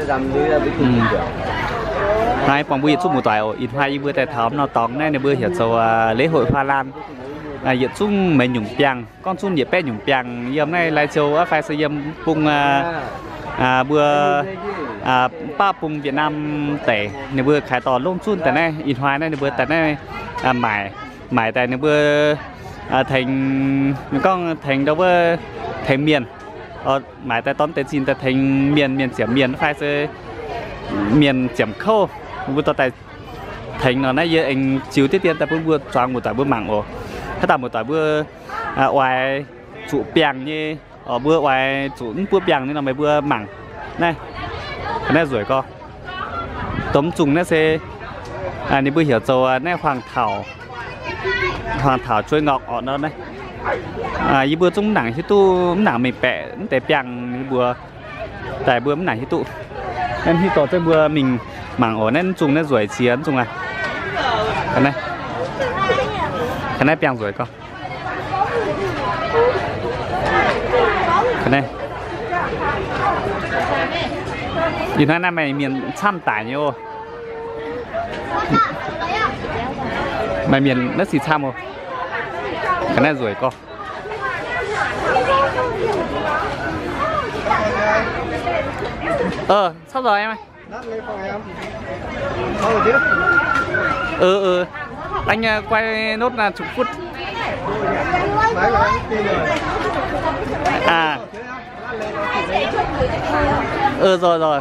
Hnangv naaiv buangh mbuo yietc zungv muoz-doic oc. Ih hnoi yie mbuo daaih taux norm dorngx naaiv ninh mbuo heuc zoux lễ hội hoa lan. Yietc zungv maiv nyungc biangh, gorngv zunv yietc baeqv nyungc biangh yiem naaiv Lai Châu aqv fai se yiem bung mbuo baav bung Việt Nam deic ninh mbuo kaaix dorh longv zunv daaih naaiv. Ih hnoi naaiv ninh mbuo daaih naaiv maaic, maaic daaih ninh mbuo tengx, gorngv tengx ndau wuov, tengx mienh, maaic daaih dorn deix zinh daaih tengx mienh, mienh ziepc mienh fai se mienh ziepc kouv, mbuo dorh daaih tengx nor naaiv yie aengx ziux diqv dien daaih bun mbuo zuangx muoz-doic mbuo mangc oc. Haaix dauh muoz-doic mbuo oix zuqc biangh nyei, mbuo oix zuqc mv buov biangh nyei nor meih mbuo mangc naaiv. Naaiv nzueic gorx. Domh zungh naaiv se ninh mbuo heuc zoux naaiv huaang taux, huaang taux chuối ngọt ออก nor naaiv. Yie mbuo zungv mv nangc hiuv duqv, mv nangc mengh baeqc mv deix biangh ninh mbuo daaih mbuo mv nangc hiuv duqv. Naaiv hiuv dorh zengv mbuo mingh mangc oc. Naaiv zungh naaiv nzueic qiex zungh aqv. Naaiv biangh nzueic gorx. Ih hnoi naaiv maaih mienh camv daic nyei oc. Maaih mienh naaiv sic camv oc. Ga'naaiv nzueic gorx. Camv nzoih. Ừ, ừ. Anh, à, quay nốt, à, chục phút. À. Ừ, rồi, rồi.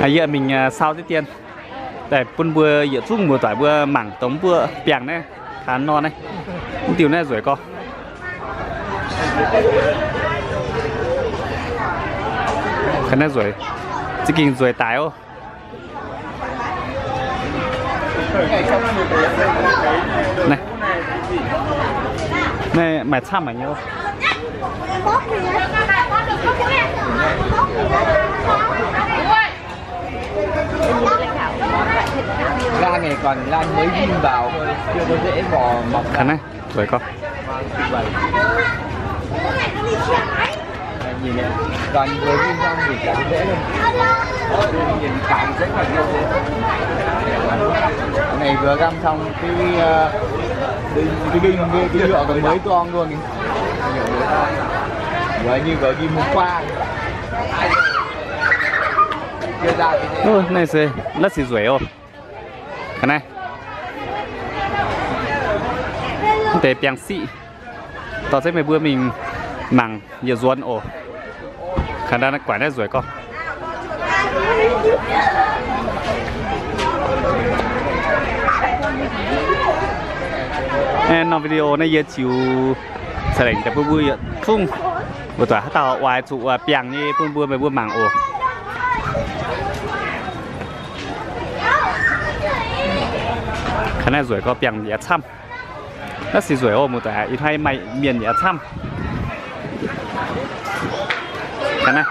À, giờ mình, à, sau tiếp tiên. Daaih bun mbuo yietc zungv muoz-doic mbuo mangc dongh mbuo biangh naaiv, taux nor naaiv, mv diuh naaiv nzueic gorx. Ga'naaiv nzueic, za'gengh nzueic daic oc. Naaiv, naaiv maaih camv haic nyei oc. Lan này còn lan mới vin vào thôi, chưa có rễ vỏ mọc. Khả năng, rồi con. Nhìn này, toàn vừa vin xong thì chả có rễ luôn. Nhìn phải rễ còn nhiều thế. Cái này vừa găm xong cái, ờ, cái đinh, cái, cái nhựa còn mới toang luôn. Vừa như vừa đi mua qua. Naaiv se la'sic nzueic oc. Ga'naaiv, mv deix biangh siqv. Dorh zengv meih mbuo mingh mangc yietc nzuonx oc. Ga'naaiv guaix naaiv nzueic gorx. Norm video naaiv yie ziux ca'lengc daaih bun mbuo yietc zungv muoz-doic haaix dauh oix zuqc biangh nyei bun mbuo meih mbuo mangc oc. Ga'naaiv nzueic gorx, biangh yaac camv. Naaiv sic nzueic oc muoz-doic, ih hnoi maaih mienh yaac camv. Ga'naaiv.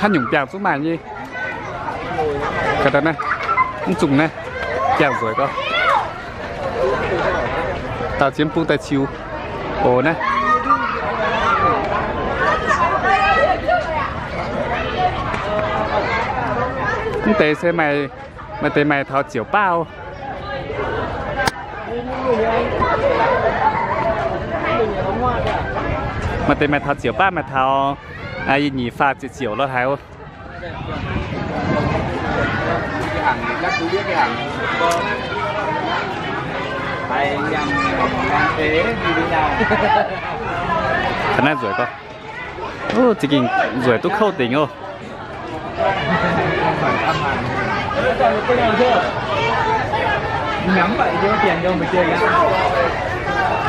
Haaix nyungc biangh zungv maaih nyei. Ga'naaiv, mv zungh naaiv, biangh nzueic gorx. Dauh ziex bung daaih ziux oc naaiv. Mv deix se maaih, maaih deix maaih taux ziouc baav. Maaih deix maaih taux ziouc baav, maaih taux nyic faah ziepc ziouc lorh haic oc. Ga'naaiv nzueic gorx. Za'gengh nzueic duqv kouv dingc oc.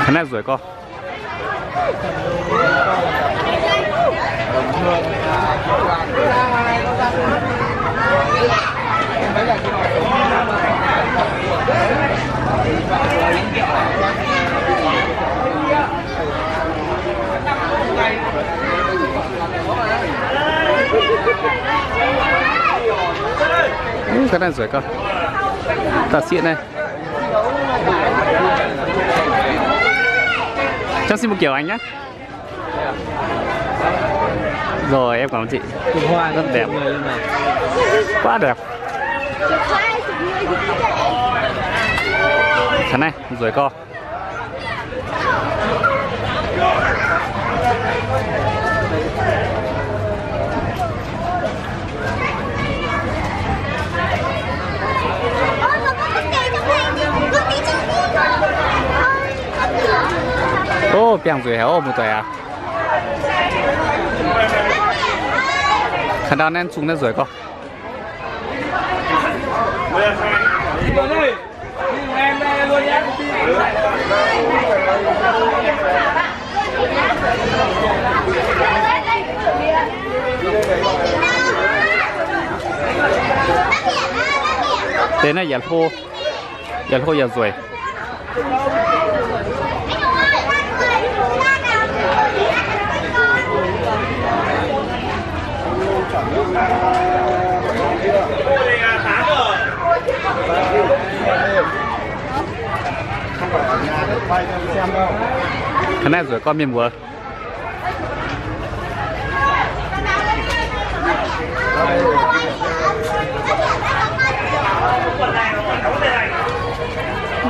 Ga'naaiv nzueic gorx. Ga'naaiv nzueic gorngv. Da'sieqv naaiv. Jangv sin mbuo giouc aengx nyei. Rồi em cảm ơn chị. Rất đẹp. Quá đẹp. Ga'naaiv nzueic gorngv. Ov, biangh nzueic haic ov, muoz-doic aac. Kaaix ndau naaiv zungh naaiv nzueic gorngv. Deix naaiv yaac hlo, yaac hlo yaac nzueic. Ga'naaiv nzueic gorngv mienh muoz.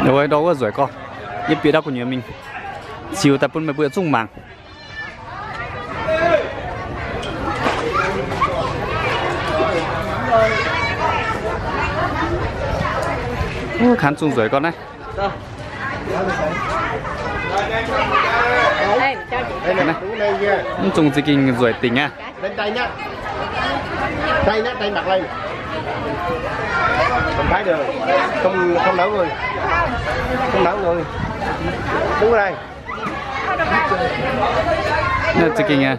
Ndau wuov nzueic gorngv, yie bieqc ndau gu'nyuoz mingh ziux daaih bun meih mbuo yietc zungv mangc. Kangv zungh nzueic gorngv naaiv. Mv zungh za'gengh nzueic dingc aqv. Naaiv za'gengh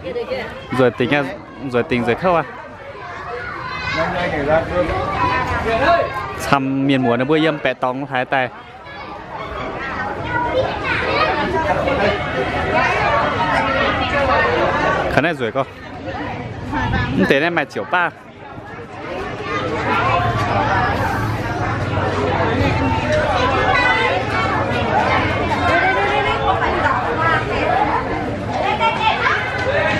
nzueic dingc aqv, nzueic dingc nzueic kouv aqv. Camv mienh muoz ninh mbuo yiem baeqc dorngx haaix daaih. Kaaix naaiv nzueic gorngv. Mv deix naaiv maaih ziouc baav.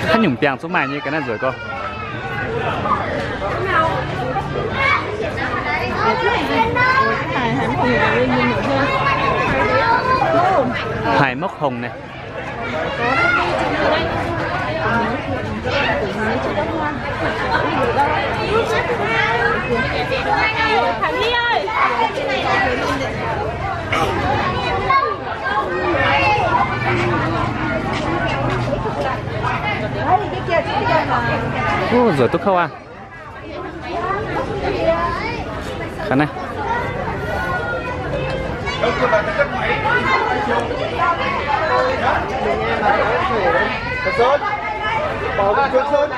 Haaix nyungc biangh zungv maaih nyei, ga'naaiv nzueic gorngv. Haic mokv hongh naaiv. Ov, nzueic duqv kouv aqv. Kaaix naaiv. Thằng Sơn, bảo thằng Sơn.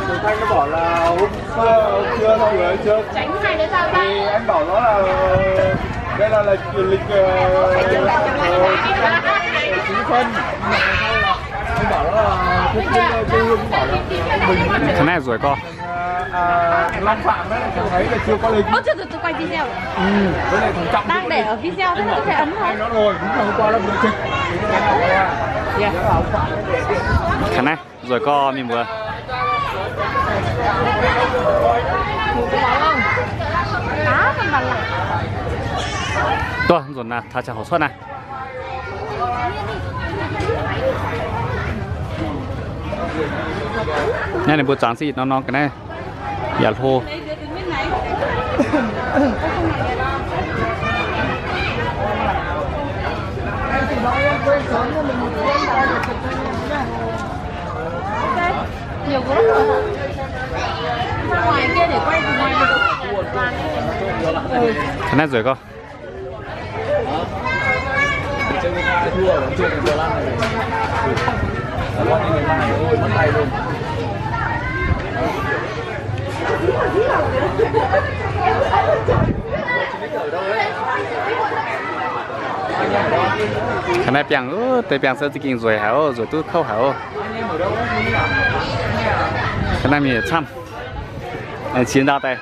Thằng Thanh nó bảo là hôm, ờ, hôm trưa, hôm trưa, hôm trưa. Thì anh bảo nó là đây là, là lịch, ờ, ờ, chính phân. Anh bảo nó là, ờ, hôm trưa, hôm trưa, hôm trưa, hôm trưa. Thằng này giỏi con. À, à, Long Phạm đấy, thằng ấy là chưa có lịch. Ơ, từ từ, tôi quay video. Ừ, với lại thằng Trọng. Đang để ở video, thế là có thể ấn thôi. Anh nói rồi, đúng là hôm qua nó vừa chụp. Thằng này. Nzueic gorngv mienh mbuo. Duqv nzunc naaiv taux ziangh hoc cuotv naaiv. Naaiv ninh mbuo zuangx ziex norm-norm ga'naaiv yaac hlo. Kaaix naaiv nzueic gorngv. Kaaix naaiv biangh, deix biangh se za'gengh nzueic haic oc, nzueic duqv kouv haic oc. Kaaix naaiv mienh camv. Ziex ndau daaih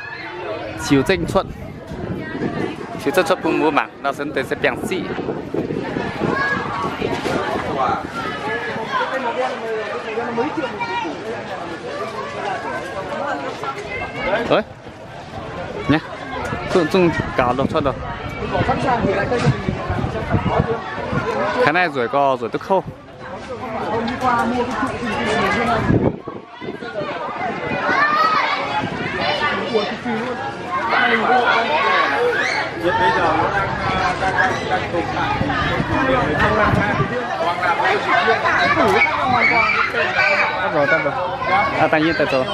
ziux zengv cuotv, ziux zengv cuotv bun mbuo mangc. Nor se deix se biangh siqv. Zungv, zungv gaux lorh cuotv lorh. Kaav naaiv nzueic gorx, nzueic duqv kouv. Tắt rồi, tắt rồi. À, tắt nhiên, tắt rồi.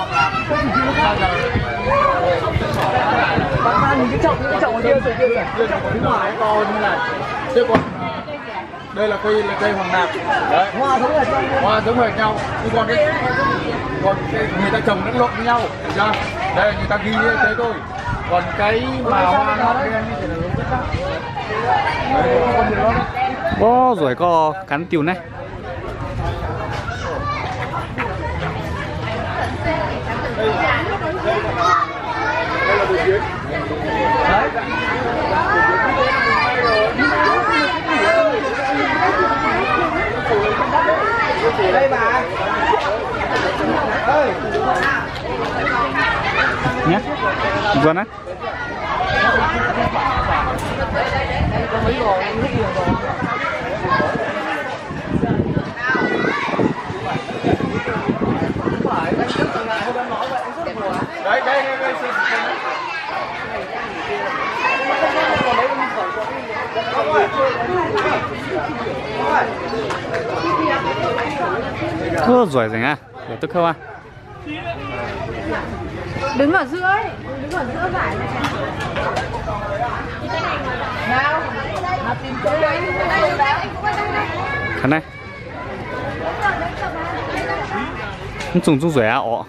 Đây là cây, là cây hoàng nạp. Đấy. Hoa giống hệt nhau. Hoa giống hệt nhau. Chứ còn cái, còn cái người ta trồng lẫn lộn với nhau. Được chưa? Đây, người ta ghi như thế thôi. Còn cái mà hoa nó đen như thế này. Ov, nzueic gorx, ganh diuh naaiv. Nhé, vừa nè. Ov, nzueic nzengc aqv. Nzueic duqv kouv aqv. Đứng ở giữa ấy, đứng ở giữa giải này. Kaav naaiv. Mv zungh zungv nzueic aqv orqc.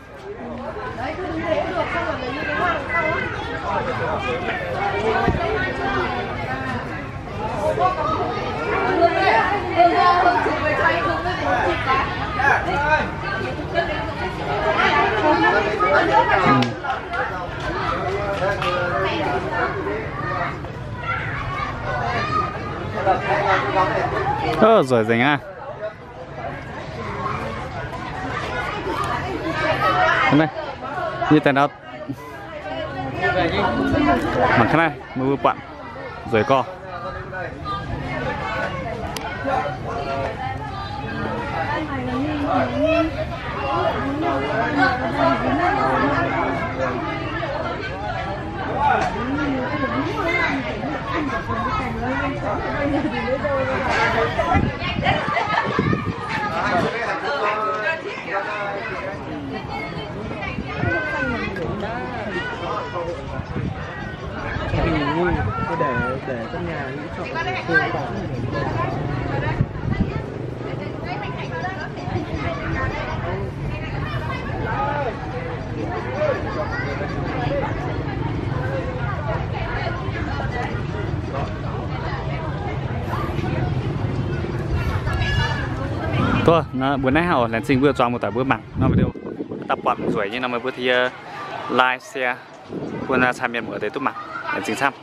Ov, nzueic nzengc aqv. Naaiv, yie daaih nor, mangc gaax naaiv, meih mbuo buatc nzueic gorx. Để, để trong nhà. Tuov, mbuo naaiv haaix laengz zingh mbuo zuangx muoz-doic mbuo mangc nor, daaih buatc nzueic nyei nor, meih mbuo tengx yie like, share bun caa mienh muoz deix duqv mangc. Laengz zingh camv.